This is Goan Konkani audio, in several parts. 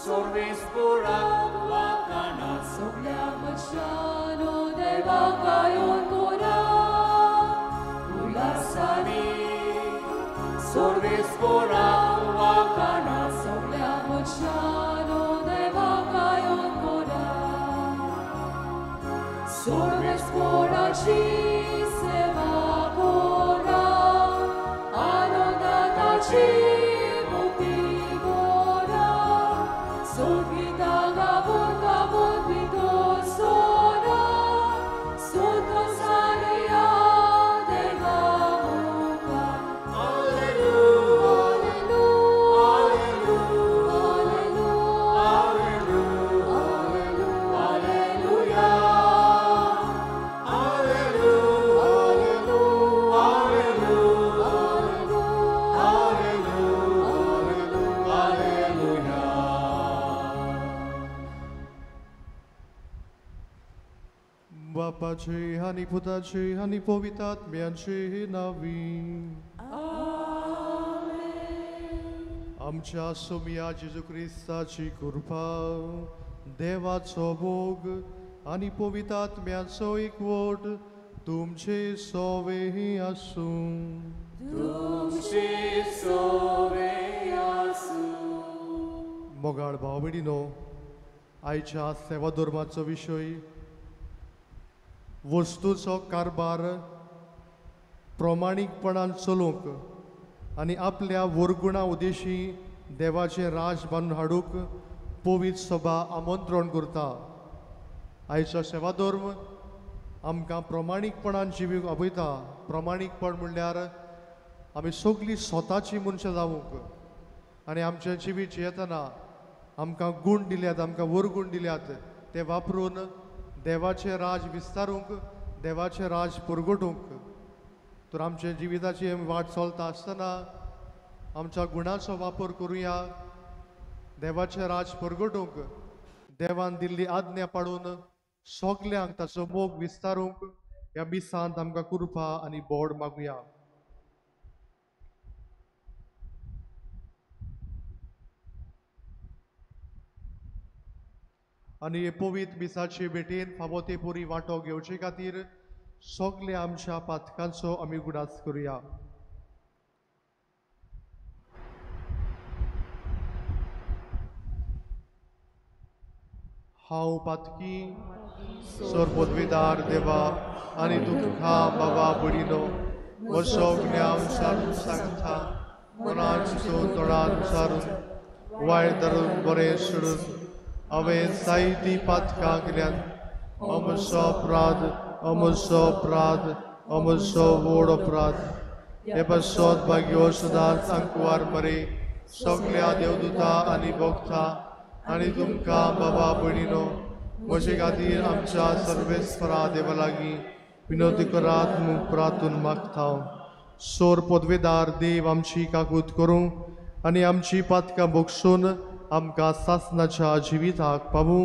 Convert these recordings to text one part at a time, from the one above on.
सोर्वेस्पोराक वाखाणा सगळ्या मनशांनो देवाक गायोन कोरा उल्हासांनी सोर्वेस्पोराक वाखाणा सगळ्या मनशांनो देवाक गायोन कोरा सोर्वेस्पोराची सेवा कोरा आनंदाची मुक्ती कोरा सोदगीता गावून गावून भितर सोरा सोदो सारया देवा मुखार. Alleluia, Alleluia, Alleluia. बापाचे आनी पुताचे आनी पवित्र आत्म्याचे नांवी. आमच्या सोमया जेजू क्रिस्ताची कृपा, देवाचो भोग आनी पवित्र आत्म्याचो एकवट तुमचे सोवेही आसूं. तुमचे सोवे आसूं. मोगाळ भाव भयणीनो, आयच्या सेवा धर्माचो विशय वस्तूचो कारभार प्रमाणीकपणान चलोवंक आनी आपल्या वरगुणा उद्देशी देवाचें राज बांदून हाडूंक पवित्र सभा आमंत्रण करता. आयचो सेवाधर्म आमकां प्रमाणीकपणान जिवीक आपयता. प्रमाणीकपण म्हणल्यार आमी सगळीं स्वताची मनशां जावंक आनी आमचें जिवीत जियेतना आमकां गूण दिल्यात, आमकां वरगूण दिल्यात, ते वापरून देवाचें राज विस्तारूंक, देवाचें राज परगटूंक. तर आमच्या जिविताची वाट चलता आसतना आमच्या गुणाचो वापर करुया, देवाचें राज परगटूंक, देवान दिल्ली आज्ञा पाळून सगल्यांक ताचो मोग विस्तारूंक ह्या मिसांत आमकां कृपा आनी बोड मागुया. आनी हे पवित्र मिसाचे भेटेन फावो ते पुरी वांटो घेवचे खातीर सगल्या आमच्या पातकांचो आमी उगडास करुया. हांव पातकी सोरपदवीदार देवा आनी तुमकां बाबा भयणीनो म्हजो ज्ञान सारून सांगता, मनान चिंतून तोंडान सारून वायट धरून बरें सोडून हांवें जायतीं पातकां केल्यात. अमसो अपराध, अमसो अपराध, अमसो व्हड अपराध. हे पासत भाग्यो सदांच आंकवार मरे सगल्या देवदूता आनी भक्ता आनी तुमकां बाबा भयणीनो म्हजे खातीर आमच्या सर्वेस्परा देवा लागीं विनोदी करात म्हूण प्रार्थून मागता. सोर पदवेदार देव आमची काकूत करूं आनी आमची पातकां भोगसून आमकां सासनाच्या जिविताक पावूं.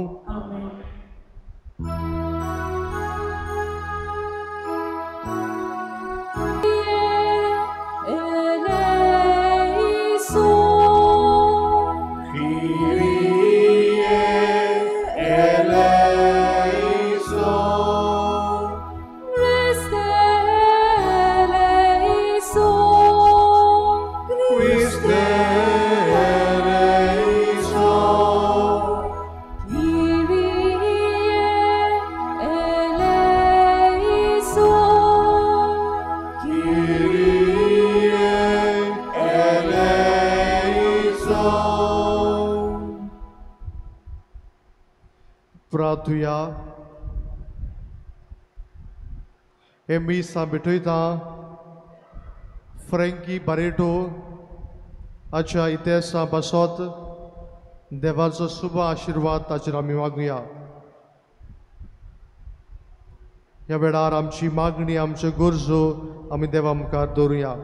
प्रार्थुया. हे मिसां भेटयता फ्रँकी बारेटो हाच्या इतिहासा पासत देवाचो शुभ आशिर्वाद ताचेर आमी मागुया. ह्या वेळार आमची मागणी, आमच्यो गरजो आमी देवा मुखार दवरुया.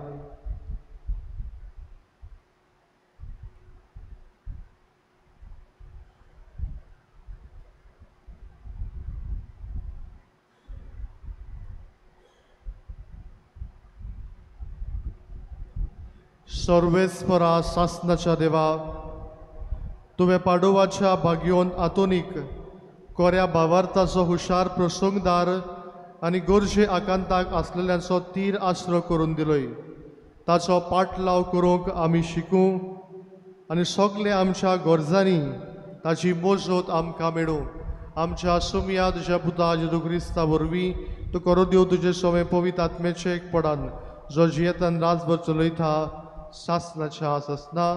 सर्वेस्परा सासनाच्या देवा, तुवें पाडोवाच्या भाग्योन आतोनीक कोऱ्या भावार्थाचो हुशार प्रसंगदार आनी गरजे आकांताक आसलेल्यांचो तीर आसरो करून दिलोय. ताचो पाटलाव करूंक आमी शिकूं आनी सगळे आमच्या गरजांनी ताची मजत आमकां मेळूं. आमच्या सुमया तुज्या पुता जेजू क्रिस्ता वरवीं तूं करूं दिव तुजे सवें पवित्र आत्म्याचें एकपणान जो जियेतान राजभर चलयता सासनाच्या सासना.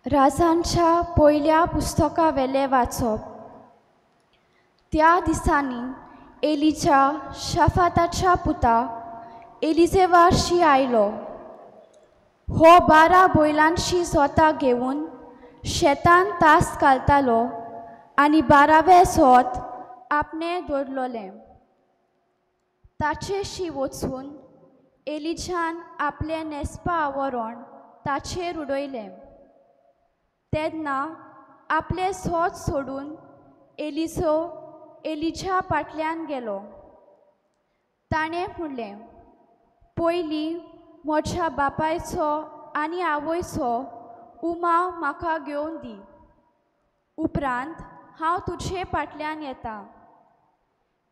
राजांच्या पयल्या पुस्तकावेलें वाचप. त्या दिसांनी एलीच्या शाफाताच्या पुता एलिजेवाशी आयलो. हो 12 बैलांची जोतां घेवन शेतान तास घालतालो आनी 12वें जोत आपणें दवरलोलें. ताचेशी वचून एलिजान आपलें न्हेसपा आवरण ताचेर उडयलें. तेन्ना आपलें जोत सोडून एलिजो एलिजा फाटल्यान गेलो. ताणें म्हणलें, पयलीं म्हज्या बापायचो आनी आवयचो उमाव म्हाका घेवन दी, उपरांत हांव तुजे फाटल्यान येता.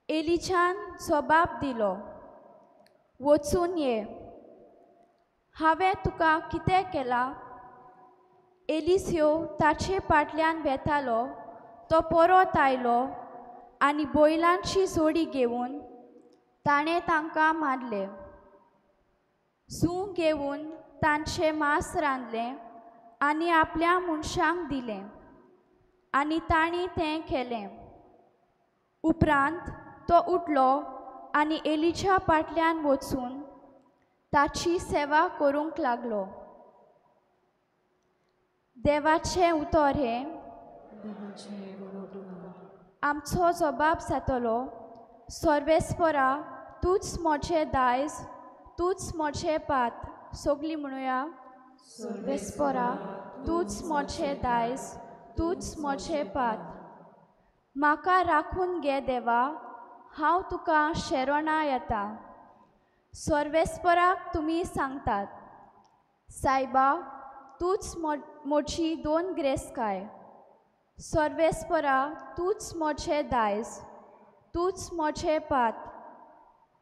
एलिजान जबाब दिलो, वचून ये, हांवें तुका कितें केलां? एलिसियो ताचे फाटल्यान वेतालो तो परत आयलो आनी बैलांची जोडी घेवन ताणें तांकां मारले. जूं घेवन तांचें मांस रांदलें आनी आपल्या मनशांक दिलें आनी तांणी तें केलें. उपरांत तो उठलो आनी एलिच्या फाटल्यान वचून ताची सेवा करूंक लागलो. देवाचें उतर हें आमचो जबाब जातलो. सर्वेस्परा तूंच म्हजें दायज, तूंच म्हजें पात. सगलीं म्हणुया, सर्वेस्परा तूंच म्हजें दायज, तूंच म्हजें पात. म्हाका राखून घे देवा, हांव तुका शरणां येता. सर्वेस्पराक तुमी सांगतात, सायबा तूंच म्हजी दोन ग्रेसकाय. सर्वेस्परा तूंच म्हजें दायज, तूंच म्हजें पात.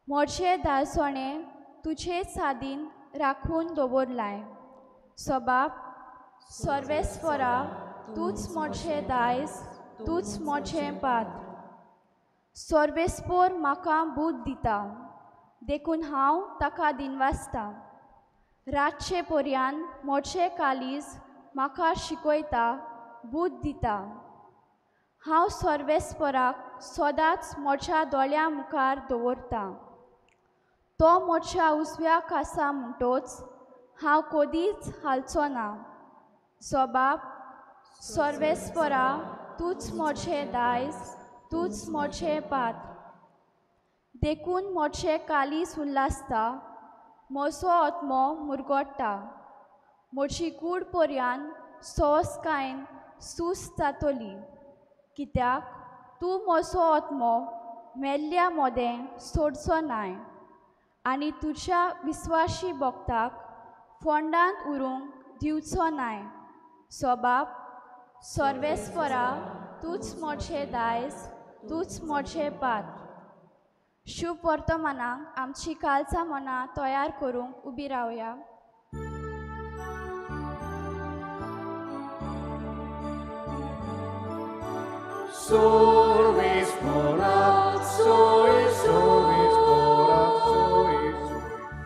म्हजें दायजणें तुजे सादीन राखून दवरलाय. सबाब सर्वेस्परा तूंच म्हजें दायज, तूंच म्हजें पात. सर्वेस्पोर म्हाका बूद दिता, देखून हांव ताका दिनवासता. रातचे पर्यान म्हजें कालीज म्हाका शिकयता, बूद दिता. हांव सर्वेस्पराक सदांच म्हज्या दोळ्यां मुखार दवरता. तो म्हज्या उजव्याक आसा म्हणटोच हांव कदीच हालचो ना. सबाब सर्वेस्परा तूंच म्हजें दायज, तूंच म्हजें पात. देखून म्हजें कालीज उल्हासता, म्हजो आत्मो मुरगोट्टा. म्हजी कूड पर्यान सोंसकायेन सूस जातली, कित्याक तूं म्हजो आत्मो मेल्ल्या मदें सोडचो नाय आनी तुज्या विस्वाशी भक्ताक फोंडांत उरूंक दिवचो नाय. सबाब सर्वेस्परा तूंच म्हजें दायज, तूंच म्हजें पात. शुभ वर्तमानाक आमची कालचा मनां तयार करूंक उबी रावया. Sorbis morat, soy, sorbis morat, soy,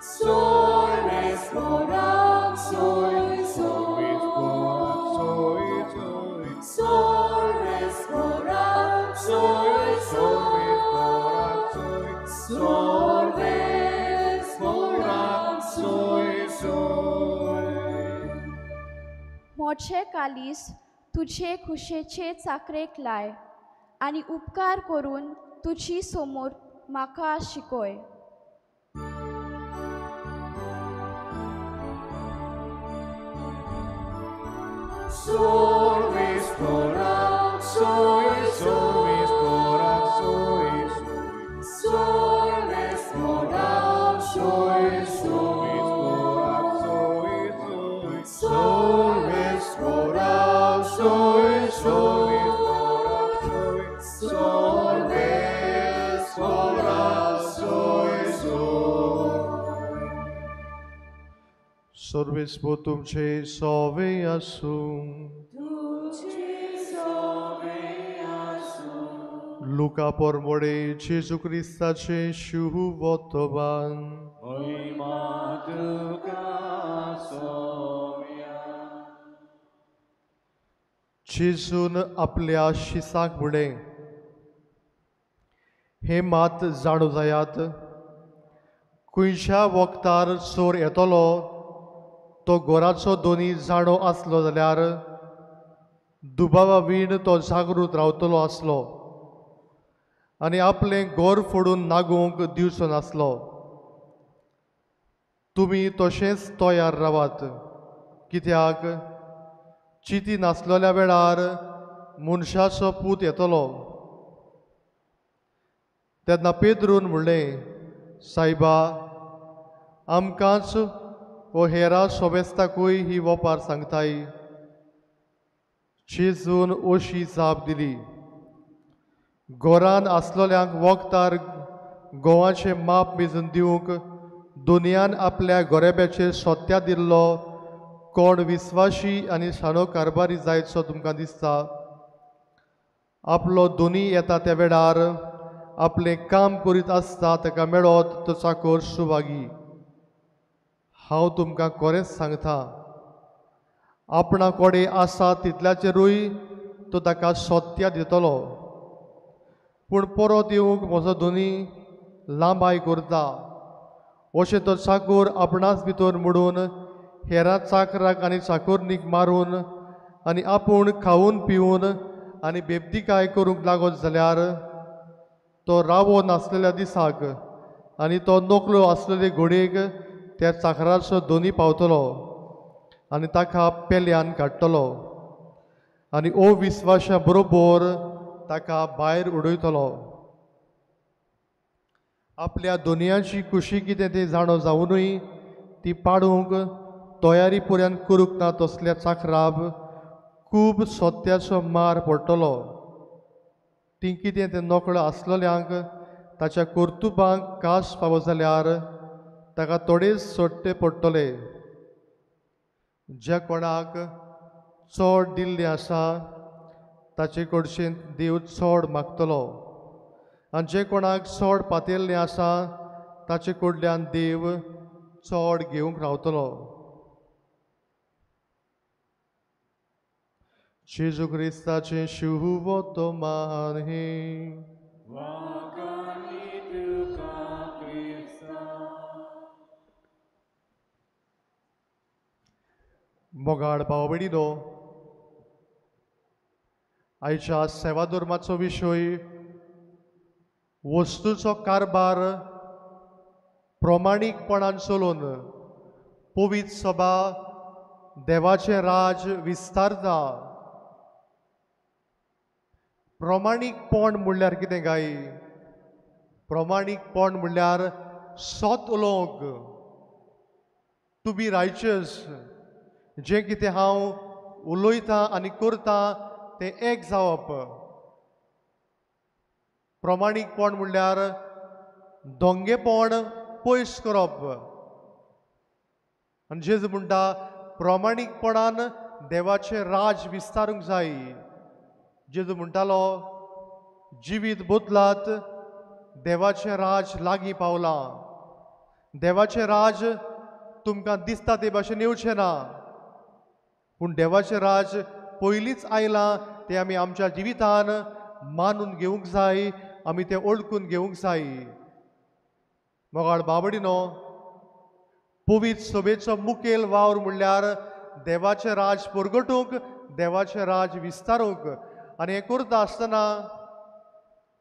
sorbis morat, soy, sorbis morat, soy, soy, sorbis morat, soy, sorbis morat, soy, sorbis morat, soy, soy. मोचे कालीस तुझे खुशेचे चाकरेक लाय आनी उपकार करून तुजी समोर म्हाका शिकय. Solvis coram, soi, solvis coram, soi, solvis coram, soi, solvis coram, soi, solvis coram, soi, solvis coram, soi, solvis coram, soi, soi. सर्वेस्पो तुमचे सोवे आसूं. लुका पोरमोडे जेजू क्रिस्ताचे शुभवर्तमान. महिमा तुका सोम्या. जेजून आपल्या शिसाक म्हणलें, हें मात जाणू जायात, खंयच्या वखदार चोर येतलो तो घराचो दोनी जाणो आसलो जाल्यार दुबावा वीण तो जागृत रावतलो आसलो आनी आपलें घर फोडून नागोवंक दिवचो नासलो. तुमी तशेंच तयार रावात, कित्याक चिती नासलेल्या वेळार मनशाचो पूत येतलो. तेन्ना पेद्रून म्हणलें, सायबा, आमकांच वो हेरा सोबेस्ताकूय ही वोपार सांगताय. जेजून अशी जाप दिली, घरान आसलेल्यांक वखदार गोवाचें माप मेजून दिवंक दुनियान आपल्या गोरेब्याचेर सत्या दिल्लो कोण विस्वाशी आनी शाणो कारभारी जायतसो तुमकां दिसता. आपलो दोनी येता त्या वेळार आपलें काम करीत आसता ताका मेळत तो चाकोर सुभागी. हांव तुमकां खरेंच सांगता, आपणा कडेन आसा तितल्याचेरूय तो ताका सत्या दितलो. पूण परत येवंक म्हजो दोनी लांबाय करता अशें तो चाकोर आपणाच भितर मोडून हेरां चाकराक आनी चाकोरनीक मारून आनी आपूण खावन पिवन आनी बेबदीकाय करूंक लागत जाल्यार तो रावो नासलेल्या दिसाक आनी तो नकलो आसलेले घोडयेक त्या चाकराचो दोनी पावतलो आनी ताका पेल्यान काडटलो आनी अविस्वाशा बरोबर ताका भायर उडयतलो. आपल्या दोनयांची खुशी कितें तें जाणो जावनूय ती पाडूंक तयारी पुऱ्यान करूंक ना तसल्या चाकराब खूब सत्याचो मार पडटलो. ती कितें तें नकळो आसलेल्यांक ताच्या कर्तुबांक कास फावो जाल्यार ताका थोडेच सोडटे पडटले. ज्या कोणाक चड दिल्लें आसा ताचे कडच्यान देव चड मागतलो आनी जे कोणाक चड पातयल्लें आसा ताचे कडल्यान देव चड घेवंक रावतलो. जेजू क्रिस्ताचें शुभवर्तमान हें. मोगाळ भाव भयणीनो, आयच्या सेवा धर्माचो विशय वस्तूचो कारभार प्रमाणीकपणान चलोवन पवित्र सभा देवाचें राज विस्तारता. प्रमाणीकपण म्हणल्यार कितें काय? प्रमाणीकपण म्हणल्यार सत उलोवंक, टू बी रायचस. जें कितें हांव उलयतां आनी करतां तें एक जावप. प्रमाणीकपण म्हणल्यार दोंगेपण पयस करप. आनी जेजू म्हणटा प्रमाणीकपणान देवाचें राज विस्तारूंक जाय. जेजू म्हणटालो, जिवीत बदलात, देवाचें राज लागीं पावलां. देवाचें राज तुमकां दिसता ते भाशेन येवचें ना, पूण देवाचें राज पयलींच आयलां तें आमी आमच्या जिवितान मानून घेवंक जाय, आमी तें ओळखून घेवंक जाय. मोगाळ बाबडीनो, पवित्र सभेचो मुखेल वावर म्हणल्यार देवाचें राज परगटूंक, देवाचें राज विस्तारूंक. आनी हें करता आसतना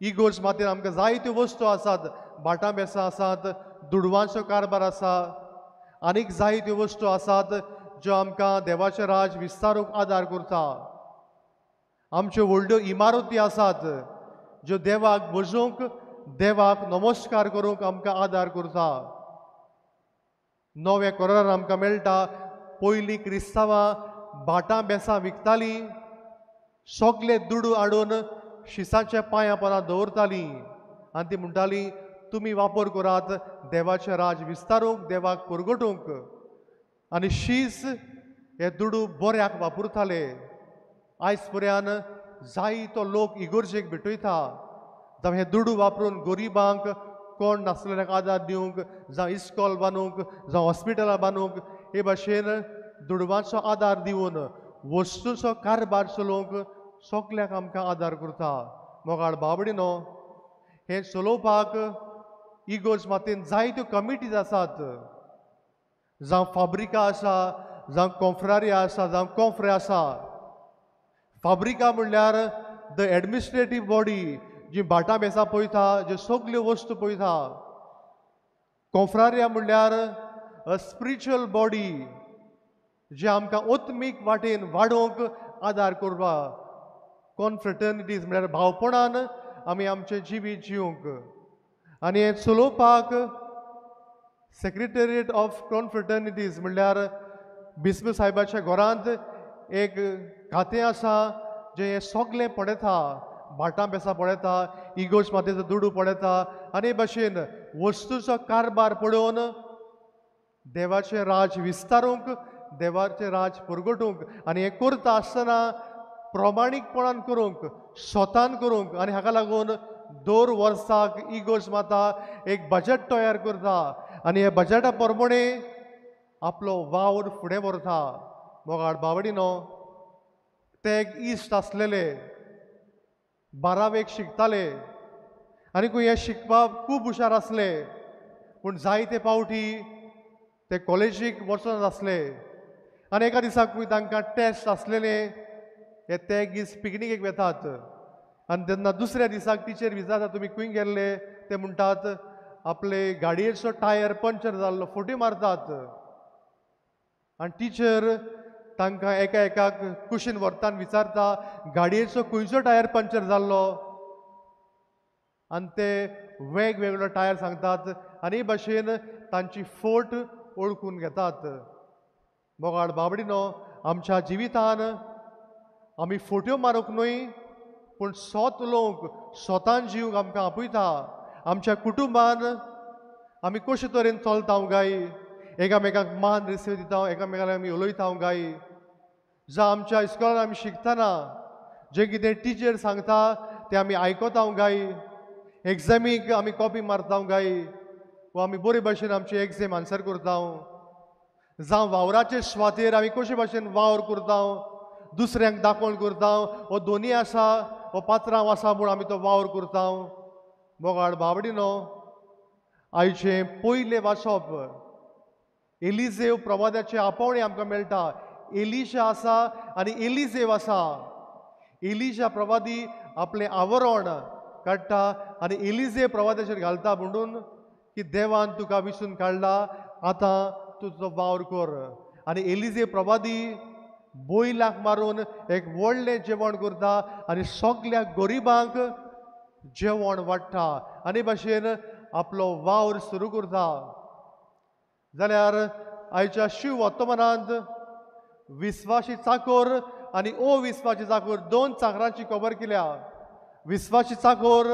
इगोर्ज मातयेन आमकां जायत्यो वस्तू आसात, भाटां बेसां आसात, दुडवांचो कारभार आसा, आनीक जायत्यो वस्तू आसात ज्यो आमकां देवाचें राज विस्तारूंक आदार करता. आमच्यो व्हडल्यो इमारती आसात ज्यो देवाक भजूंक, देवाक नमस्कार करूंक आमकां आदार करता. नव्या करार आमकां मेळटा. पयलीं क्रिस्तांवां भाटां बेसां विकतालीं, सगळे दुडू हाडून शिसाच्या पांयां पोंदा दवरतालीं आनी ती म्हणटाली तुमी वापर करात देवाचें राज विस्तारूंक, देवाक परगटूंक. आनी शीस हे दुडू बऱ्याक वापरताले. आयज पर्यान जायतो लोक इगर्जेक भेटयता, जावं हे दुडू वापरून गरिबांक, कोण नासलेल्यांक आदार दिवंक, जावं इस्कॉल बांदूंक, जावं हॉस्पिटलां बांदूंक, हे भाशेन दुडवांचो आदार दिवन वस्तूचो कारबार चलोवंक सगल्याक आमकां आदार करता. मोगाळ बाबडिनो, हें चलोवपाक इगर्ज मातेन जायत्यो कमिटीज आसात, जावं फाब्रिका आसा, जावं कोंफ्रारी आसा, जावं कोंफ्रे आसा. फाब्रिका म्हणल्यार the administrative body जी भाटां बेसां पळयता, ज्यो सगल्यो वस्तू पळयता. कोंफ्रारिया म्हणल्यार अ स्पिरिच्युअल बॉडी जी आमकां आत्मीक वाटेन वाडोवंक आदार करपा. कॉनफ्रेटर्निटीज म्हणल्यार भावपणान आमी आमचें जिवीत जिवंक. आनी हें चलोवपाक सेक्रेटेरिएट ऑफ कॉनफ्रेटर्निटीज म्हणल्यार बिस्म साहेबाच्या घरांत एक खातें आसा जें हें सगलें पळयता, भाटां बेसां पळयता, इगर्ज मातेचो दुडू पळयता आनी हे भाशेन वस्तूचो कारबार पळोवन देवाचें राज विस्तारूंक, देवाचें राज परगटूंक. आनी हें करता आसतना प्रमाणीकपणान करूंक, स्वतान करूंक. आनी हाका लागून दर वर्साक इगर्ज माता एक बजट तयार करता आनी ह्या बजटा प्रमाणे आपलो वावर फुडें व्हरता. मोगाळ बावडिनो, ते एक इश्ट आसलेले, बारावेक शिकताले आनी खंय हें शिकपाक खूब हुशार आसले, पूण जायते पावटी ते कॉलेजीक वचोन आसले. आनी एका दिसाक खंय तांकां टेस्ट आसलेले, हे ते दीस पिकनिकेक वेतात आनी तेन्ना दुसऱ्या दिसाक टिचर विचारता तुमी खंय गेल्ले, ते म्हणटात आपले गाडयेचो टायर पंक्चर जाल्लो, फोटी मारतात. आनी टिचर तांकां एका एकाक कुशीन व्हरता आनी विचारता गाडयेचो खंयचो टायर पंक्चर जाल्लो, आनी ते वेगवेगळो टायर सांगतात आनी हे भाशेन तांची फोट ओळखून घेतात. मोगाळ बाबडिनो, आमच्या जिवितान आमी फोट्यो मारूंक न्हय, पूण स्वत उलोवंक, स्वतान जिवंक आमकां आपयता. आमच्या कुटुंबान आमी कशे तरेन चलता गाय, एकामेकांक मान रिसीव दिता, एकामेकाक आमी उलयता गाय. जावं आमच्या इस्कॉलान आमी शिकतना जें कितें टिचर सांगता तें आमी आयकता गाय. एग्जामीक आमी कॉपी मारता गाय, वा आमी बरे भाशेन आमची एग्जाम आन्सर करता. जावं वावराचे सुवातेर आमी कशे भाशेन वावर करता, दुसऱ्यांक दाखोवन करता, हो दोनी आसा, हो पात्रांव आसा म्हूण आमी तो वावर करता. मोगाळ बाबडिनो, आयचें पयलें वाचप एलिजेव प्रवादाचें आपोवणें आमकां मेळटा. एलिशा आसा आनी एलिजेव आसा. एलिशा प्रवादी आपलें आवरण काडटा आनी एलिजे प्रवादाचेर घालता म्हणून की देवान तुका विसून काडला, आतां तुजो वावर कर. आनी एलिजे प्रवादी बैलाक मारून एक व्हडलें जेवण करता आनी सगल्या गरिबांक जेवण वाडटा आनी भाशेन आपलो वावर सुरू करता. जाल्यार आयच्या शिव वर्तमानांत विस्वाशी चाकोर आनी अविस्वाशी चाकोर दोन चाकरांची खबर केल्या. विस्वाशी चाकोर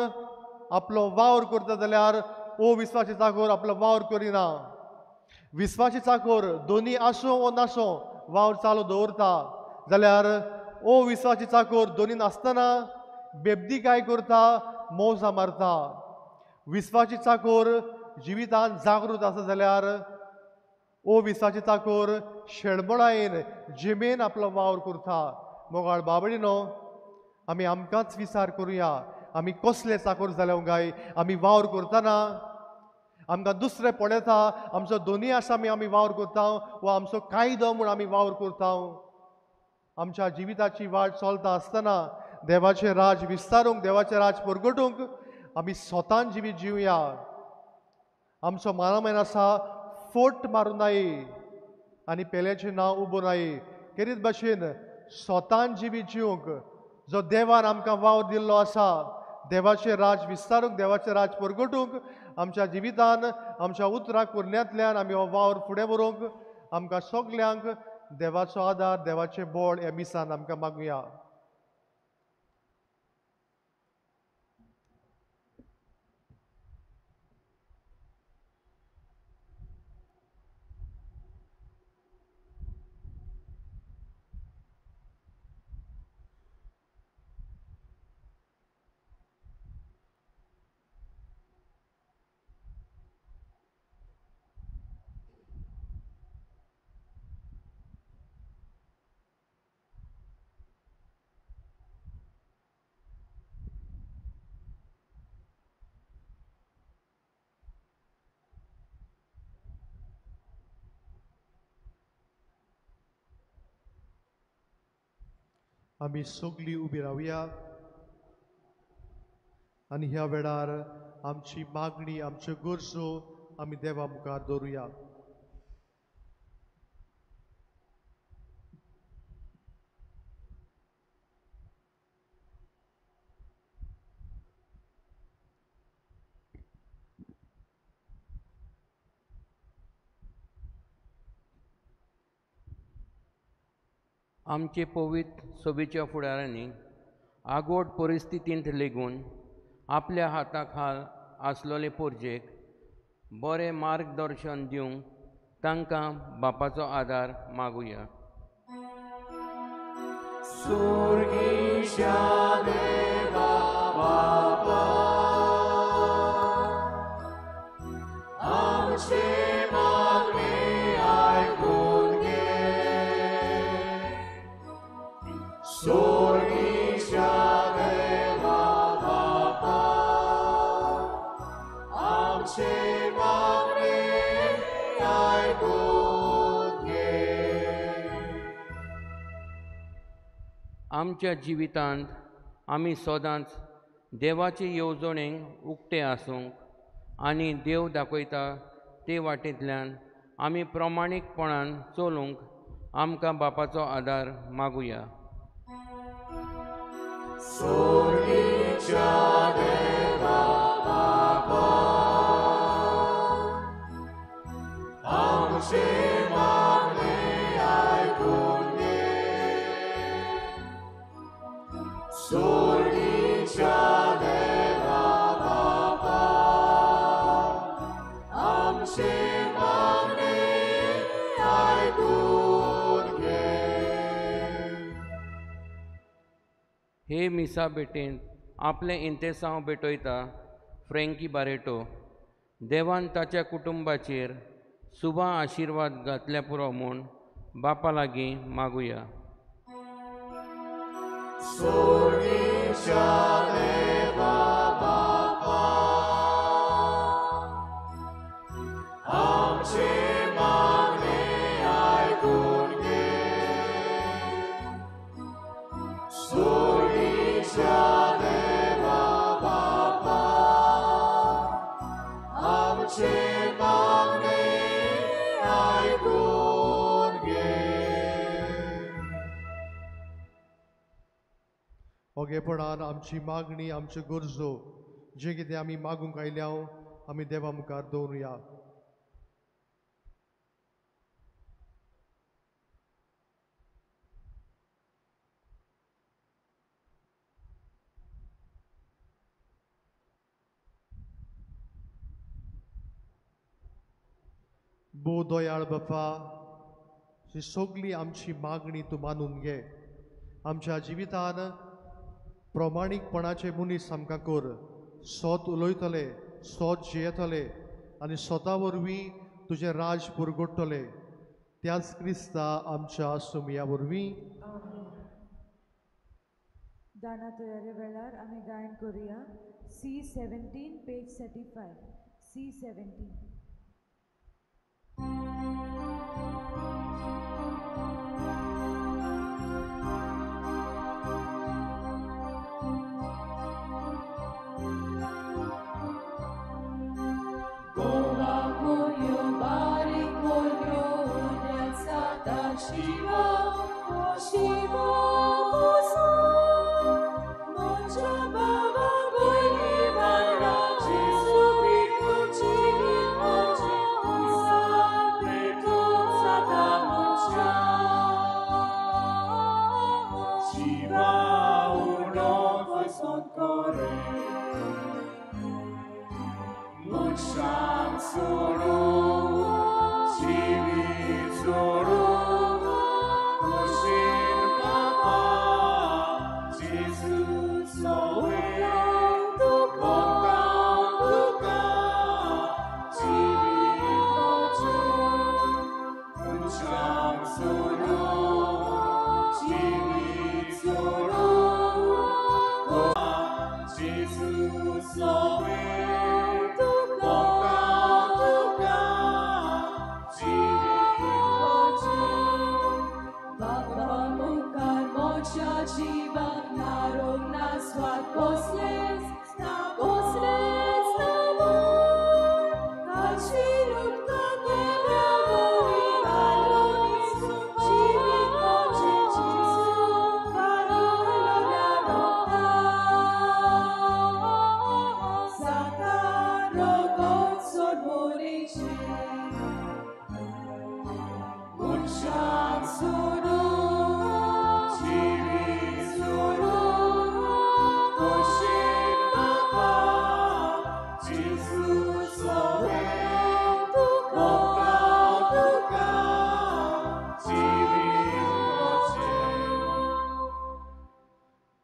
आपलो वावर करता जाल्यार अविस्वाशी चाकोर आपलो वावर करिना. विस्वाशी चाकोर दोनी आसूं वो नासूं वावर चालू दवरता, जाल्यार अविस्वाशी चाकोर दोनी नासतना बेबदीकाय करता, मौजा मारता. विस्वाशी चाकोर जिवितान जागृत आसा जाल्यार अविस्वाशी चाकोर शेळमळायेन जिमेन आपलो वावर करता. मोगाळ बाबडिनो, आमी आमकांच विचार करुया, आमी कसले चाकोर जाले गाय. आमी वावर करतना आमकां दुसरे पळयता, आमचो दोनी आसा आमी वावर करता वा आमचो कायदो म्हूण आमी वावर करता. आमच्या जिविताची वाट चलता आसतना देवाचें राज विस्तारूंक, देवाचें राज परगटूंक आमी स्वतान जिवीत जिवया. आमचो मानामैन आसा फोट मारूं नाय, आनी पेल्याचें नांव उबो राय. केरीत भाशेन स्वतान जिवीत जिवंक जो देवान आमकां वावर दिल्लो आसा, देवाचें राज विस्तारूंक, देवाचें राज परगटूंक आमच्या जिवितान आमच्या उतरां करण्यांतल्यान आमी हो वावर फुडें व्हरूंक आमकां सगल्यांक देवाचो आदार, देवाचें बळ ह्या मिसान आमकां मागुया. आमी सगळीं उबी रावया आनी ह्या वेळार आमची मागणी, आमच्यो गरजो आमी देवा मुखार दवरुया. आमचे पवित्र सभेच्या फुडारांनी आगोट परिस्थितींत लेगून आपल्या हाता खाल आसलोले पोरजेक बरें मार्गदर्शन दिवंक तांकां बापाचो आदार मागुया. सुर्गीच्या देवा बापा, आमचे मागणे आयकून घे. सुर्गीच्या देवा बापा, आमचे मागणे आयकून घे. आमच्या जिवितांत आमी सदांच देवाचे येवजणेक उक्ते आसूंक आनी देव दाखयता ते वाटेंतल्यान आमी प्रमाणीकपणान चलूंक आमकां बापाचो आदार मागुया. सुर्गीच्या देवा बापा, आमचे मागणे आयकून घे. सुर्गीच्या देवा बापा, आमचे मागणे आयकून घे. हे मिसा भेटेंत आपलें इंतेसांव भेटयता फ्रँकी बारेटो. देवान ताच्या कुटुंबाचेर सुबा आशिर्वाद घातल्या पुरो म्हूण बापा लागीं मागुया. सुर्गीच्या देवा बापा, आमचे मागणे आयकून घे. सुर्गीच्या देवा बापा, आमचे मागणे आयकून घे. ओगेपणान आमची मागणी, आमच्यो गरजो जें कितें आमी मागूंक आयल्या आमी देवा मुखार दवरुया. भोव दयाळ बापा, ही सगळी आमची मागणी तूं मानून घे. आमच्या जिवितान प्रमाणीकपणाचे मनीस आमकां कर. सोत उलयतले, सोत जियेतले आनी स्वता वरवीं तुजें राज पुरगोडटले. त्याच क्रिस्ता आमच्या सुमया वरवीं. दाना तयारे वेळार आमी गायन करुया. C17 page 35. C17. Goa कोल्यो बारीक कोल्यो उण्याचा Satan Shiva, Shiva Musa, Mocha Baba Boli Bala, Jesu Cristo Chivit Moche, Isa Preto Satan Mocha. Shiva uno son corre, Mocha solo, Chivit solo.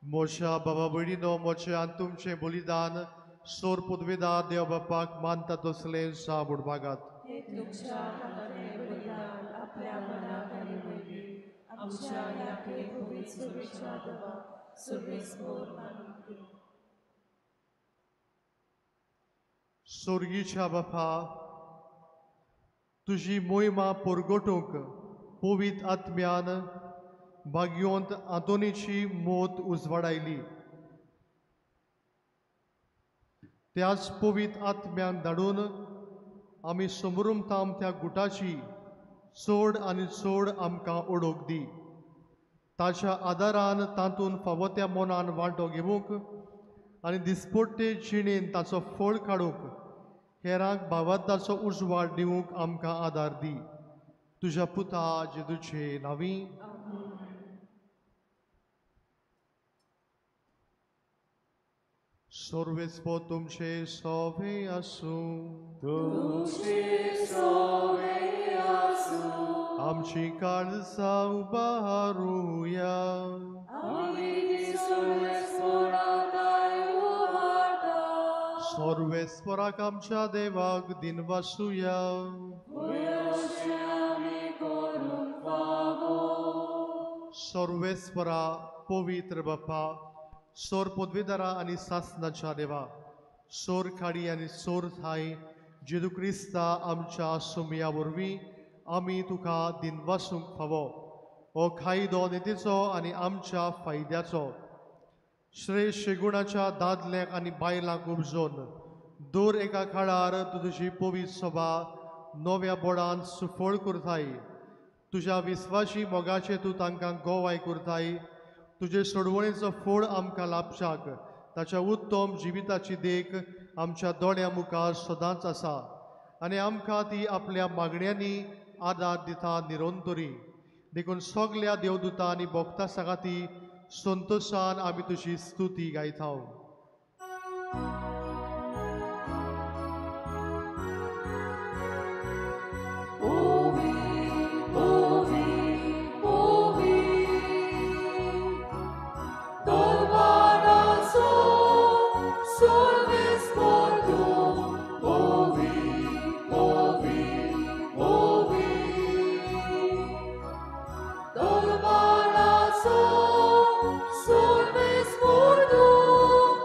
मोशा बाबा भयणीनो मोचे आनी तुमचें बलिदान सोर पदवेदार देव बापाक मानता तसलें सा बुडबागात. सोर्गीच्या बापा, तुजी मोहिमा परगटूंक पवित्र आत्म्यान भाग्योंत आंतोनीची मोत उजवाडायली. त्याच पवित्र आत्म्याक धाडून आमी समरुमताम त्या गुटाची चड आनी चड आमकां ओडोक दी. ताच्या आदारान तातूंत फावो त्या मनान वांटो घेवंक आनी दिसपट्टे जिणेन ताचो फळ काडूंक हेरांक भावार्थाचो उजवाड दिवंक आमकां आदार दी. तुज्या पुता जेजूचे नांवी. सर्वेस्पो तुमचे सोवे आसूं. तुमचे सोवे आसूं. आमची काळजां उबारुया. सर्वेस्पराक आमच्या देवाक दिनवासुया. सर्वेस्परा पवित्र बापा, सोर पदवेदारा आनी सासनाच्या देवा, सोर खाडी आनी सोर थाय जेजू क्रिस्ता आमच्या सुमया वरवीं आमी तुका दिनवासूंक फावो. हो कायदो नितीचो आनी आमच्या फायद्याचो श्रेश्ठ गुणाच्या दादल्यांक आनी बायलांक उपजोन दर एका काळार तूं तुजी पवित्र सभा नव्या बोडान सुफळ करताय. तुज्या विस्वाशी मोगाचें तूं तांकां गोवाय करताय. तुजे सोडवणेचो फळ आमकां लाभच्याक ताच्या उत्तम जिविताची देख आमच्या दोळ्यां मुखार सदांच आसा आनी आमकां ती आपल्या मागण्यांनी आदार दिता निरंतरी. देखून सगल्या देवदूता आनी भक्ता सांगाती संतोशान आमी तुजी स्तुती गायता. Solves mordum.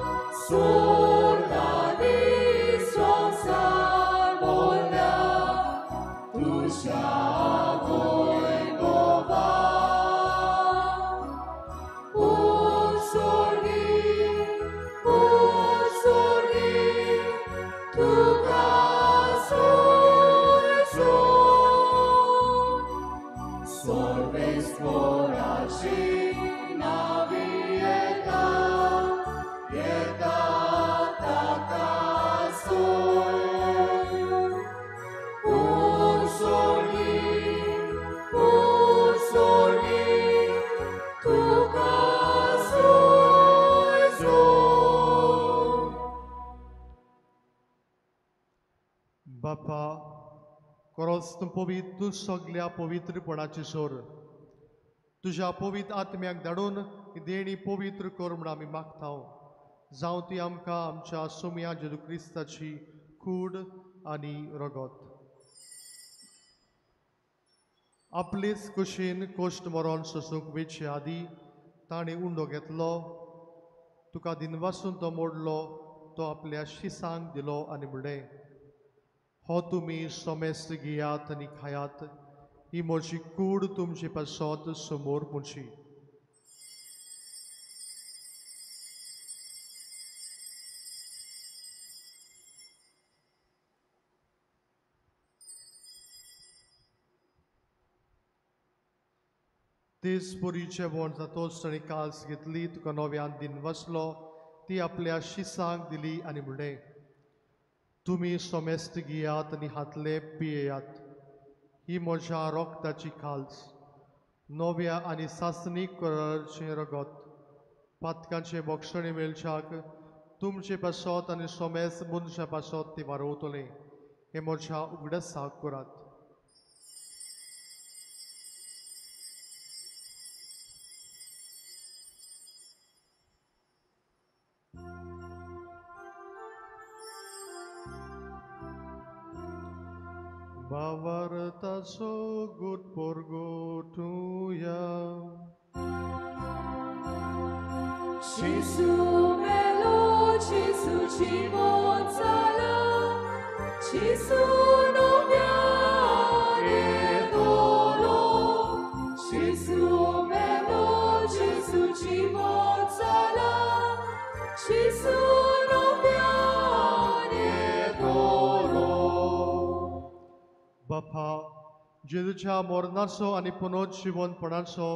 सर्वेस्पराची नावी येता येता ताका सोय पूण सोर्गी तुका सोय सोय. बापा खरोच तूं पवित्र, तूं सगल्या पवित्रपणाची सोर. तुज्या पवित्र आत्म्याक धाडून देणी पवित्र कर म्हूण आमी मागता. जावं ती आमकां आमच्या सोम्या जेजू क्रिस्ताची कूड आनी रगत. आपलेच कुशीन कोश्ट मरण सोसूंक वेचे आदी ताणें उंडो घेतलो, तुका दिनवासून तो मोडलो, तो आपल्या शिसांक दिलो आनी म्हणलें, हो तुमी सोमेस्त घेयात आनी खायात, ही म्हजी कूड तुमचे पासत समोर पुची. तेच परी जेवण जातोच ताणें काल्स घेतली, तुका नव्यान दिन वसलो, ती आपल्या शिसांक दिली आनी म्हणलें, तुमी सोमेस्त घेयात आनी हातले पियेयात, ही म्हज्या रोगताची खाल्स, नव्या आनी सासणीक कराराचें रगत, पातकांचे बक्षणे मेळच्याक तुमचे पासत आनी सोमेस्त मनशा पासत ती वारोवतलें. हें म्हज्या उगडासाक करात. भावार्थाचो गुट परगटुया. Gesù melo, Gesù ci जाला, Gesù noviane dolo. Gesù melo, Gesù ci जाला, Gesù noviane dolo. बापा, जेजूच्या मरणाचो आनी पुनर्जिवनपणाचो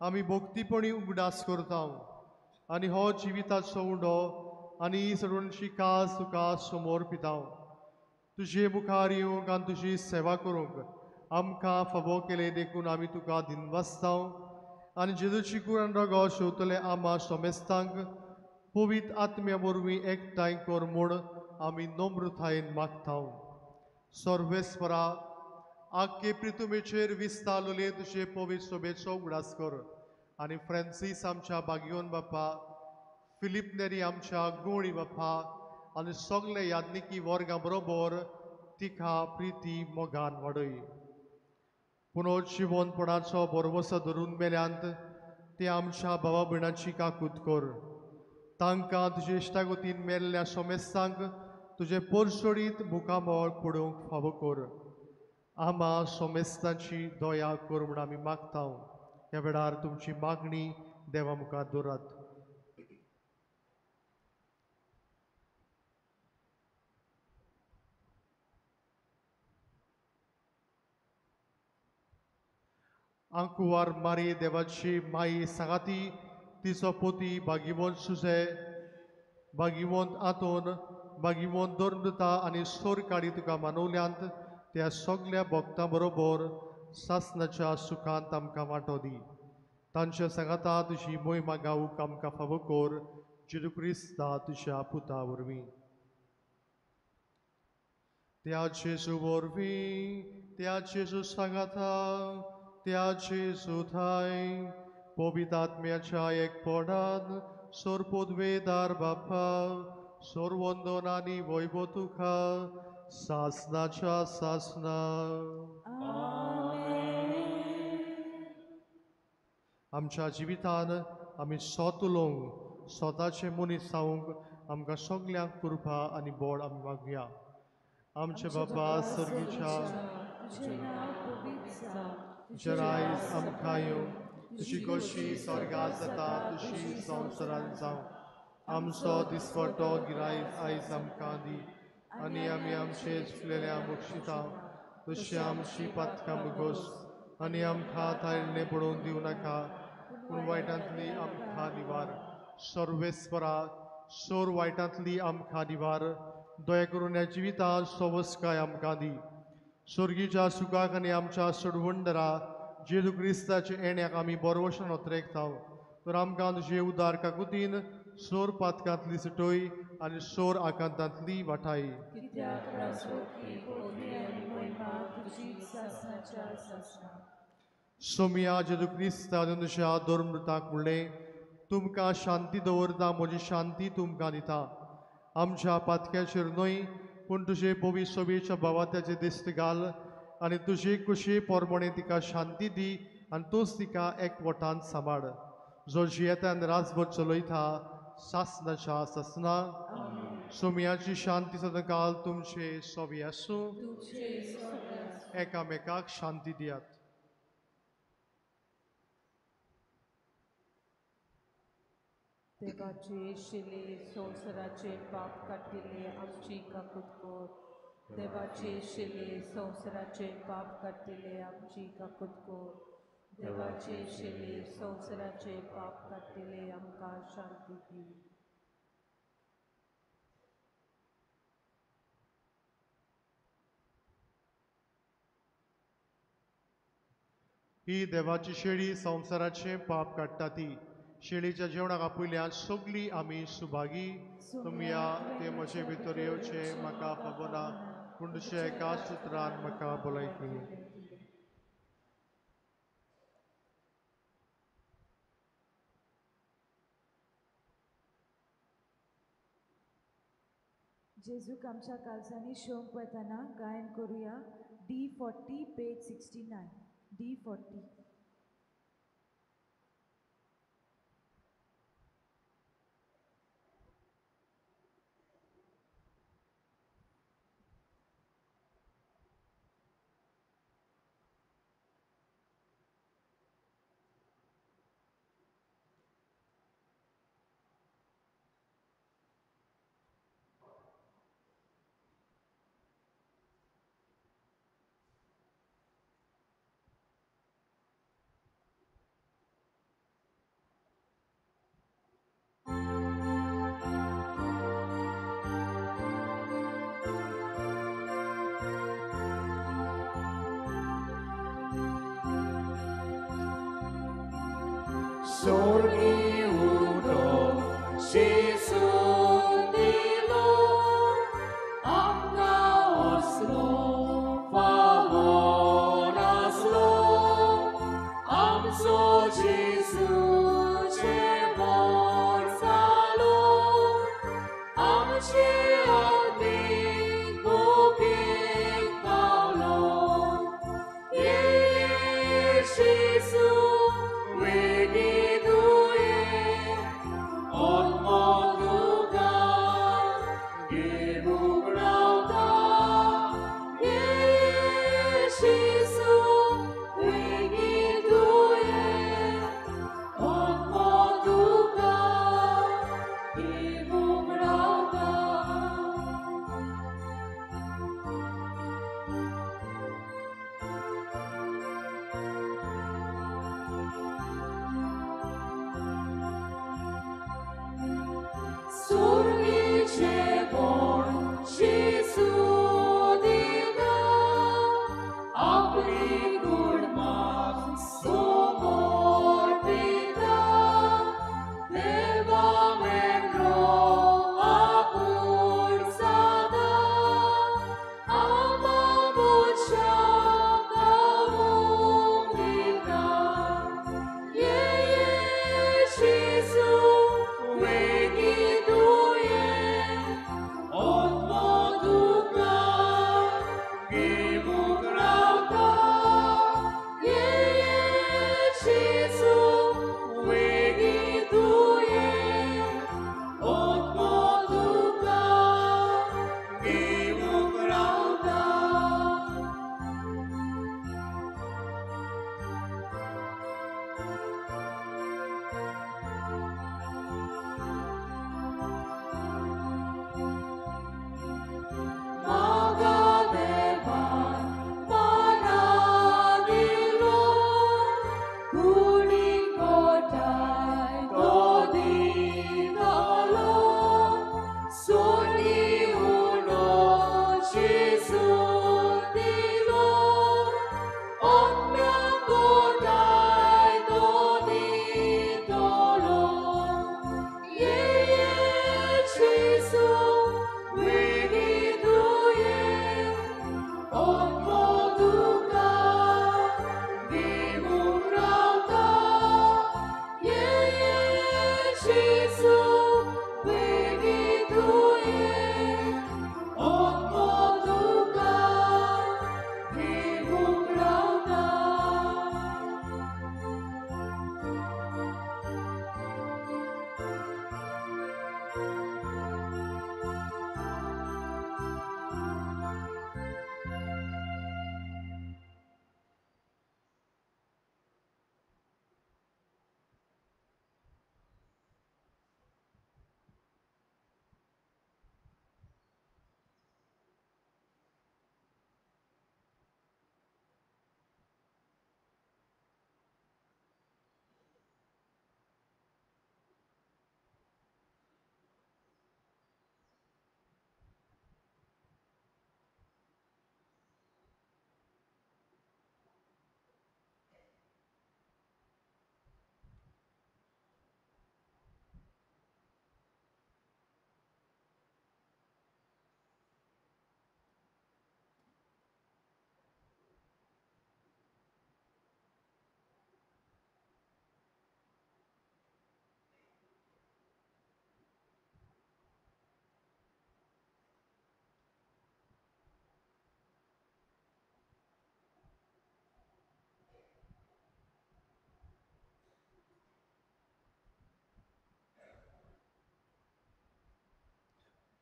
आमी भक्तीपणी उगडास करता आनी हो जिविताचो उंडो आनी ही सडवणची कास तुका समोर पिता. तुजे मुखार येवंक आनी तुजी सेवा करूंक आमकां फावो केले देखून आमी तुका दिनवासता आनी जेजूची कूड आनी रगत शेवतले आमा सोमेस्तांक पवित्र आत्म्या वरवीं एकठांय कर म्हूण आमी नम्रतायेन मागता. सर्वेस्परा, आख्खे प्रितुमेचेर विस्तारलेले तुजे पवित्र सोबेचो उगडास कर आनी फ्रांसीस आमच्या बागियोन बापा, फिलीप नेरी आमच्या गुणी बापा आनी सगळे याज्ञिकी वर्गां बरोबर तिका प्रिती मोगान वाडय. पुनर्जिवनपणाचो भरवसो धरून मेल्यांत ते आमच्या भावा भयणाची काकूत कर. तांकां तुजे इश्टागतीन मेल्ल्या सोमेस्तांक तुजें पोरसोडीत मुखामळ पडोवंक फावो कर. आमा सोमेस्तांची दया कर म्हूण आमी मागता. ह्या वेळार तुमची मागणी देवा मुखार दवरात. आंकुवार मारी देवाची माई सांगाती तिचो पोती भागीवंत सुजे, भागीवंत आंतोन, भागीवंत धर्मदुता आनी सोरकाडी तुका मानवल्यांत त्या सगल्या भक्तां बरोबर सासनाच्या सुखांत आमकां वांटो दी. तांच्या सांगाता तुजी मोहिमा गावूंक आमकां फावो कर, जेजू क्रिस्ता तुज्या पुता वरवीं. त्या जेजू वरवीं, त्या जेजू सांगाता, त्या जेजू थाय पवित्र आत्म्याच्या एकपणान सोरपोदवेदार बापा, सोरवंदन आनी वैभव तुका सासनाच्या सासना. आमच्या जिवितान आमी स्वत उलोवंक, स्वताचे मनीस जावंक आमकां सगल्यांक कृपा आनी बळ आमी मागया. आमचे बाबा सर्गीच्या, तुजें रायज आमकां येवं, तुजी खोशी स्वर्गांत जाता तशी संवसारांत जावं. आमचो दिसवटो गिरायक आयज आमकां दी आनी आमी आमचे चुकलेल्या बक्षिता तशी आमची पातकां मुगोस आनी आमकां थारिल्लें पडोवन दिवं नाका, पूण वायटांतली आमकां निवार. सर्वेस्परा, सोर वायटांतली आमकां निवार. दया करून ह्या जिवितांत सवस्काय आमकां दी. स्वर्गीच्या सुखाक आनी आमच्या सोडवणदारा जेजू क्रिस्ताच्या येण्याक आमी बरवशन ओतरेकता. तर आमकां तुजे उदार काकुतीन सोर पातकांतली सुटोय आनी सोर आकांतांतली वाठाय. सोमिया जेजू क्रिस्ता तुज्या धर्मृताक म्हणलें, तुमकां शांती दवरता, म्हजी शांती तुमकां दिता. आमच्या पातक्याचेर न्हय पूण तुजे पवी सोबेच्या भावात्याचे दिस्त घाल आनी तुजे कुशी पोरमणे तिका शांती दी आनी तूंच तिका एकवटान सांबाळ. जो जियेता आनी राजभर चलयता सासनाच्या सासना. सोमियाची शांती सदांकाल तुमचे सोबी आसूं. एकामेकाक शांती दियात. देवाचे शिले संवसाराचे पाप काडटिले आमची काकूत कर. देवाचे शिले संवसाराचे पाप काडटिले आमची काकूत कर. देवाचे शिले संवसाराचे पाप काडटिले आमकां शांती दी. ही देवाची शेळी संवसाराचे पाप काडटा ती. शेळीच्या जेवणाक आपयल्यान सगळीं आमी सुभागी. तुमया ते म्हजे भितर येवचे म्हाका खबर ना, पूण तुज्या एका सुत्रान म्हाका भलायकी. जेजूक आमच्या कालसांनी शोंक वतना गायन करुया. D40 page 69. D40. Sorgi uno Gesù dilo amna oslo favor aslo amso Gesù che morsalo amche admi bukik paulo ye Gesù we Gesù, we give you.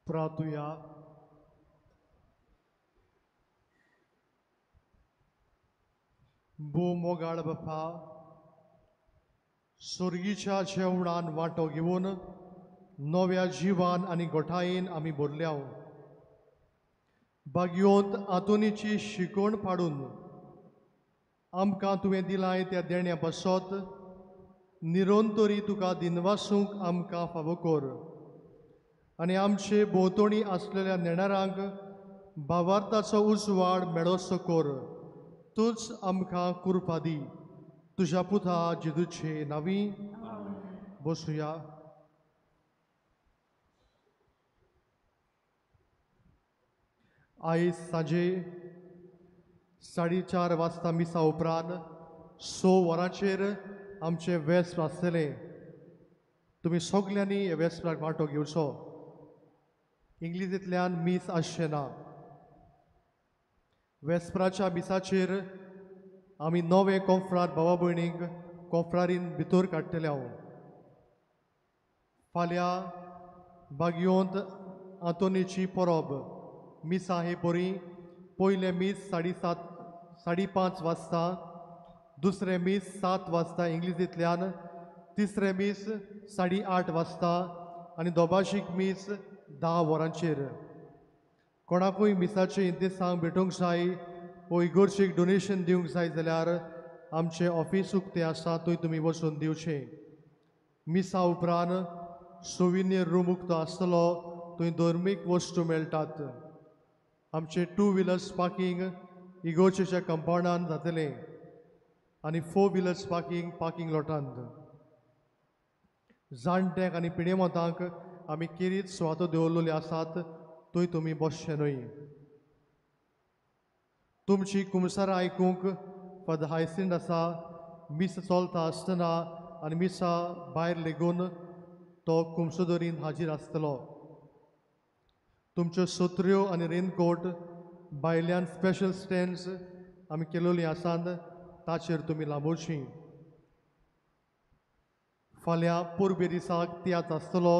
प्रार्थुया. भो मोगाळ बापा, सोर्गीच्या जेवणान वांटो घेवन नव्या जिवान आनी गोठायेन आमी भरल्या. बागयोंत आंतोनीची शिकवण पाडून आमकां तुवें दिलाय त्या देण्या पासत निरंतरी तुका दिनवासूंक आमकां फावो कर आनी आमचे भोंवतणी आसलेल्या नेणारांक भावार्थाचो उजवाड मेळोसो कर. तूंच आमकां कृपा दी. तुज्या पुता जेजूचे नांवी. बसुया. आयज सांजे 4:30 वाजता मिसा उपरांत 6 वरांचेर आमचें वेस्प आसतलें. तुमी सगल्यांनी ह्या वेस्पाक वांटो घेवचो. इंग्लिजींतल्यान मीस आसचें ना. वेस्पराच्या मिसाचेर आमी नवे कोंफ्रार भावा भयणींक कोंफ्रारीन भितर काडटले. हांव फाल्यां बागयोंत आंतोनीची परब मिसा हे परी. पयलें मीस 5:30 वाजता, दुसरें मीस 7 वाजता इंग्लिजींतल्यान, तिसरें मीस 8:30 वाजता आनी दोबाशीक मीस 10 वरांचेर. कोणाकूय मिसाचें इंतेसांव भेटूंक जाय वो इगोर्चेक डोनेशन दिवंक जाय जाल्यार आमचें ऑफीस उक्तें आसा, थंय तुमी वचून दिवचें. मिसा उपरांत सोविनियर रूम उक्तो आसतलो, थंय धर्मीक वस्तू मेळटात. आमचें 2 व्हिलर्स पार्कींग इगोर्चेच्या कंपावंडान जातलें आनी 4 व्हिलर्स पार्कींग पार्कींग लॉटांत. जाणट्यांक आनी पिडेमोतांक आमी केरीत सुवातो दवरलेल्यो आसात, थंय तुमी बसचें न्हय. तुमची कुमसारां आयकूंक फादर हायसिंत आसा. मीस चलता आसतना आनी मिसा भायर लेगून तो कुमसोदोरीन हाजीर आसतलो. तुमच्यो सोत्र्यो आनी रेनकोट भायल्यान स्पेशल स्टँड्स आमी केलोलीं आसात, ताचेर तुमी लांबोवचीं. फाल्यां परबे दिसाक तियात्र आसतलो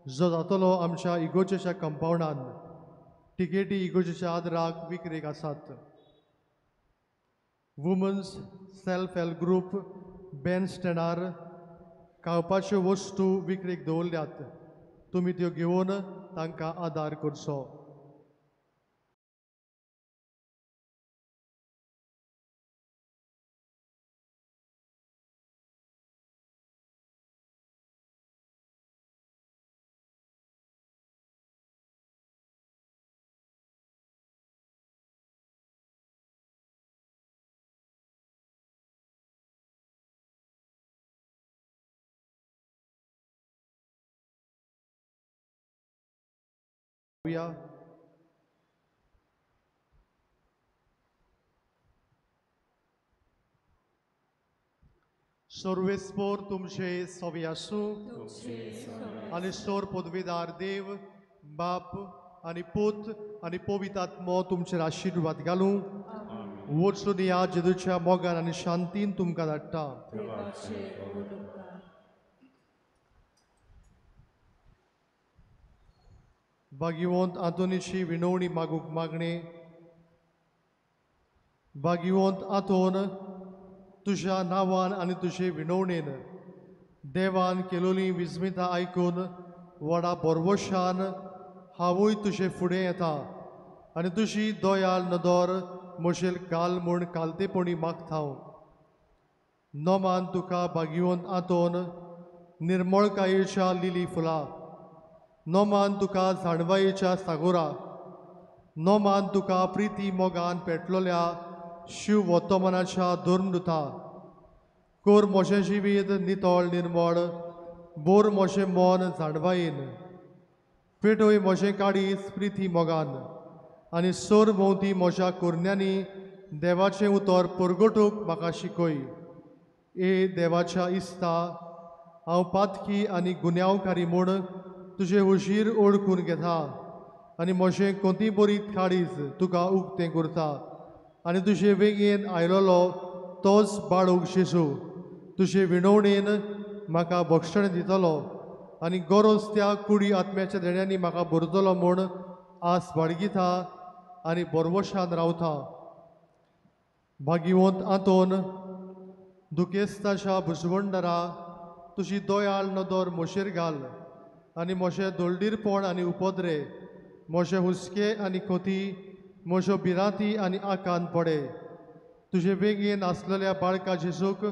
जो जातलो आमच्या इगोर्जेच्या कंपावंडान. टिकेटी इगोर्जेच्या आदराक विक्रेक आसात. Women's self help group band स्टँडार खावपाच्यो वस्तू विक्रेक दवरल्यात, तुमी त्यो घेवन तांकां आदार करचो. सर्वेस्पोर तुमचे सवी आसूं आनी सोर पदवीदार देव बाप आनी पूत आनी पवित्र आत्मो तुमचेर आशिर्वाद घालूं. वचून ह्या जेजूच्या मोगान आनी शांतीन तुमकां धाडटा. भाग्यवंत आंतोनीची विनवणी मागूंक मागणें. भाग्यवंत आंतोन, तुज्या नांवान आनी तुजे विनवणेन देवान केलोलीं विस्मितां आयकून व्हडा बोरवशान हांवूय तुजे फुडें येता आनी तुजी दयाळ नदर म्हजेर घाल म्हूण कालतेपणी मागता हांव. नोमान तुका भाग्यवंत आंतोन निर्मळकायेच्या लिली फुलां, नोमान तुका जाणवायेच्या सागोरा, नोमान तुका प्रिती मोगान पेटलोल्या शिव वर्तमानाच्या धर्मदुता. कोर म्हजें जिवीत नितळ निर्मळ, बोर म्हजें मन जाणवायेन, पेटय म्हजें काळीज प्रिती मोगान आनी सोर भोंवती म्हज्या कोरण्यांनी देवाचें उतर परगटूंक म्हाका शिकय. ए देवाच्या इस्ता, हांव पातकी आनी गुन्यांवकारी म्हूण तुजें हुशीर ओळखून घेता आनी म्हजें कोती बरीत काळीज तुका उक्तें करता आनी तुजे वेगेन आयलोलो तोच बाळूक जेजू तुजे विनवणेन म्हाका बक्षण दितलो आनी गरज त्या कुडी आत्म्याच्या देण्यांनी म्हाका भरतलो म्हूण आस बाळगिता आनी बरवशान रावता. भागिवंत आंतोन, दुखेस्ताच्या भुजवंडरा, तुजी दयाळ नदर म्हजेर घाल आनी म्हजें दोलदीरपण आनी उपद्रे, म्हजे हुस्के आनी खोती, म्हज्यो भिरांती आनी आकांत पडे. तुजे वेगेन आसलेल्या बाळका जेजूक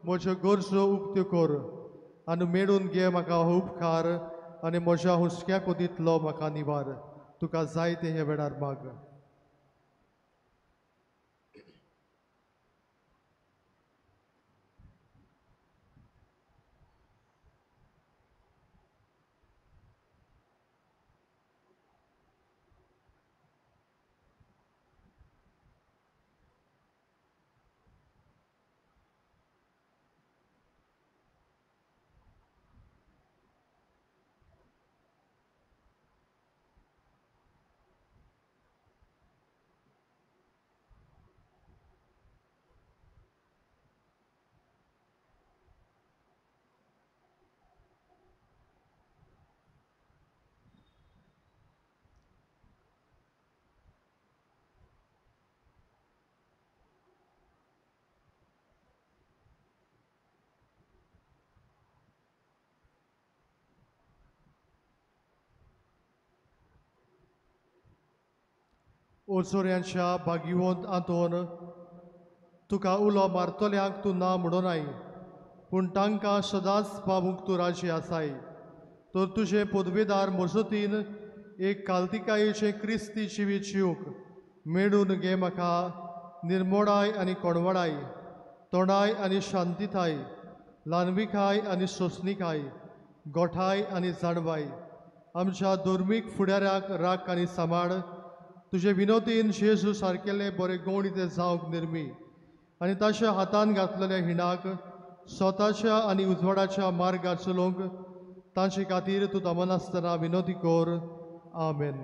म्हज्यो गरजो उक्त्यो कर आनी मेळून घे म्हाका हो उपकार आनी म्हज्या हुस्क्या खोतींतलो म्हाका निवार. तुका जाय तें ह्या वेळार माग. ओचोऱ्यांच्या भागिवंत आंतोन, तुका उलो मारतल्यांक तूं ना म्हणोनाय, पूण तांकां सदांच पावूंक तूं राजी आसाय. तर तुजें पदवेदार मजतीन एक कालतिकायेचें क्रिस्ती जिवीत जिवंक मेळून घे म्हाका निर्मोडाय आनी कोणवडाय, तोंडाय आनी शांतिताय, ल्हानविकाय आनी सोंसणिकाय, गोठाय आनी जाणवाय. आमच्या धर्मीक फुडाऱ्याक राख आनी सांबाळ. तुजे विनोदीन जेजू सारकेले बरे गोणी ते जावंक निर्मी आनी ताच्या हातान घातलेल्या हिणाक स्वताच्या आनी उजवाडाच्या मार्गार चलोवंक तांचे खातीर तूं दमनासतना विनोदी कर. आमेन.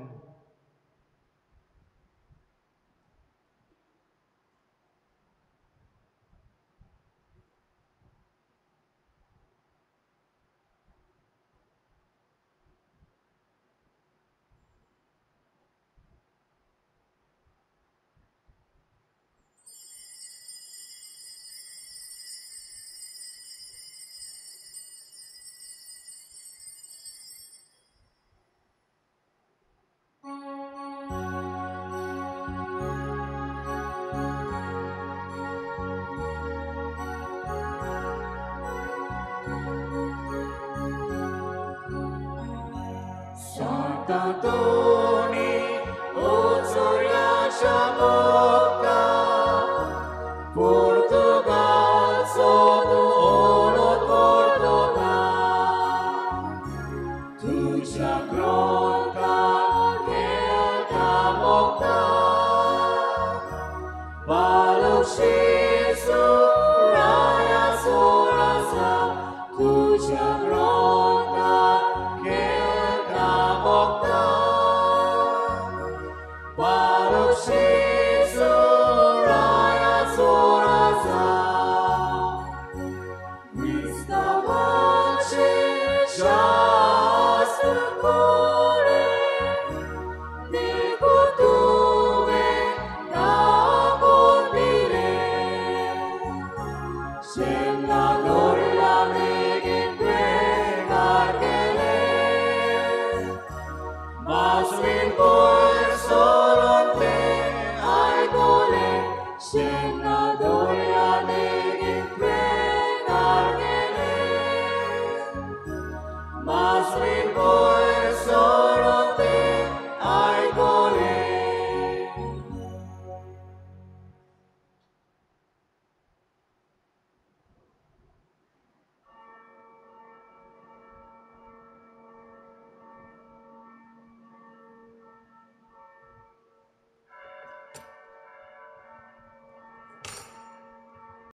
Sembra